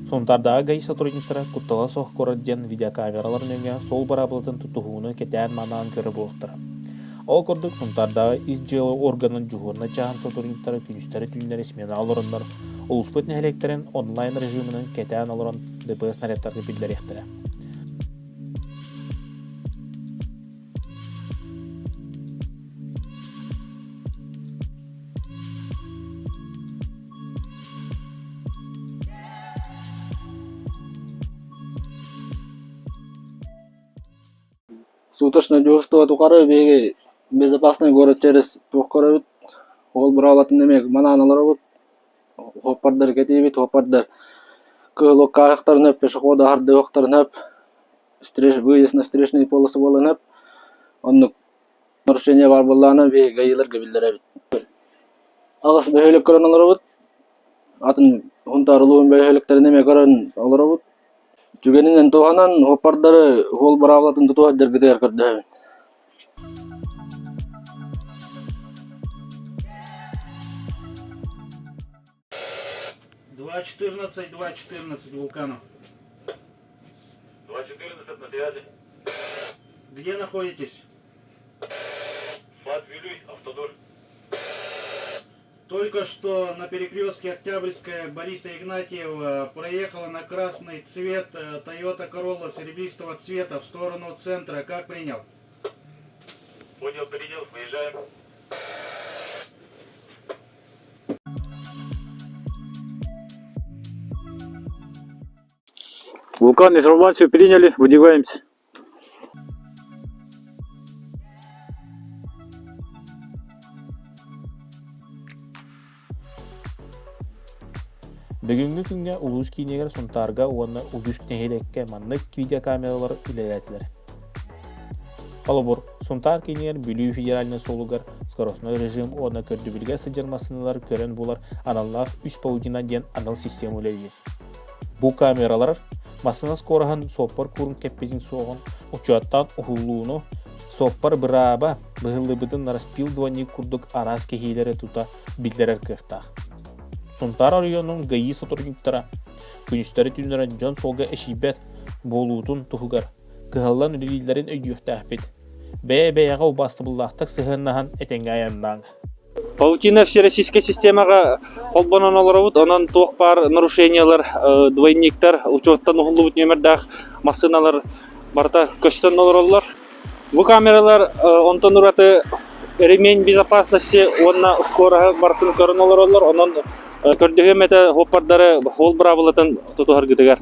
Сунтаардааҕы ГАИ сотрудниктара куттала суох куорат диэн видеокамералар нөҥүө суол быраабылатын тутуһууну кэтээн-манаан көрө буолуохтара. Ол курдук, Сунтаардааҕы ис дьыала органын дьуһуурунай чааһын сотрудниктара күнүстэри-түүннэри сменаҕа олороннор, улууспут нэһилиэктэрин онлайн режиминэн кэтээн олорон ДПС нарядтарга биллэриэхтэрэ. Суточное дежурство тухары биһиги безопасный город через туох көрөбүт, ол быраабылатын эмиэ манаан олоробут, уоппардар кэтиибит, уоппардар кыһыл уокка пешехода аһардыахтарын сөп, выезд на встречные полосы буолан сөп, оннук нарушение баар буоллаҕына биһиги гаиларга биллэрэбит. Аҕыс бөһүөлэк көрөн олоробут, атын Сунтаар улууһун бөһүөлэктэрин эмиэ көрөн олоробут. Түгэнинэн туһанан уоппардары уол быраабылатын тутуһар дьаргытыгар көрдөһөбүн. 2.14, 2.14, Вулканов. 2.14 на связи. Где находитесь? ФАТ Вилюй, Автодор. Только что на перекрестке Октябрьская Бориса Игнатьева проехала на красный цвет Toyota Corolla серебристого цвета в сторону центра. Как принял? Понял, принял, выезжаем. Вулкан информацию приняли, выдвигаемся. Бүгүҥҥү күҥҥэ улуус киинигэр Сунтаарга уонна үгүс нэһилиэккэ маннык видеокамералар үлэлээтилэр. Холобур, Сунтаар киинигэр Бүлүү федеральнай суолугар скоростной режим уонна көрдөбүлгэ сылдьар массыыналар көрөн булар аналлаах үс паутина диэн анал система үлэлиир. Бу камералар массыына скороһын суоппар куурун кэппитин суоҕун учуоттаан уһуллууну, суоппар бырааба быһыллыбытын распил двойник курдук араас кэһиилэри тута биллэрэр кыахтаах. Сунтаар оройуонун ГАИ сотрудниктара күнүстэри-түүннэри дьон суолга эчийбэт буолуутун туһугар кыһаллан үлэлииллэрин өйдүөхтээхпит. Бэйэ-бэйэҕэ убаастабыллаахтык сыһыаннаһан этэҥҥэ айаннааҥ. Паутина всероссийскай системаҕа холбонон олоробут, онон туох баар нарушениелар, двойниктар, учуоттан уһуллубут нүөмэрдээх массыыналар барыта көстөн олороллор. Бу камералар онтон ураты ремень безопасности уонна скороһы барытын көрөн олороллор, онон көрдөһүөм этэ суоппардары суол быраабылатын тутуһаргытыгар.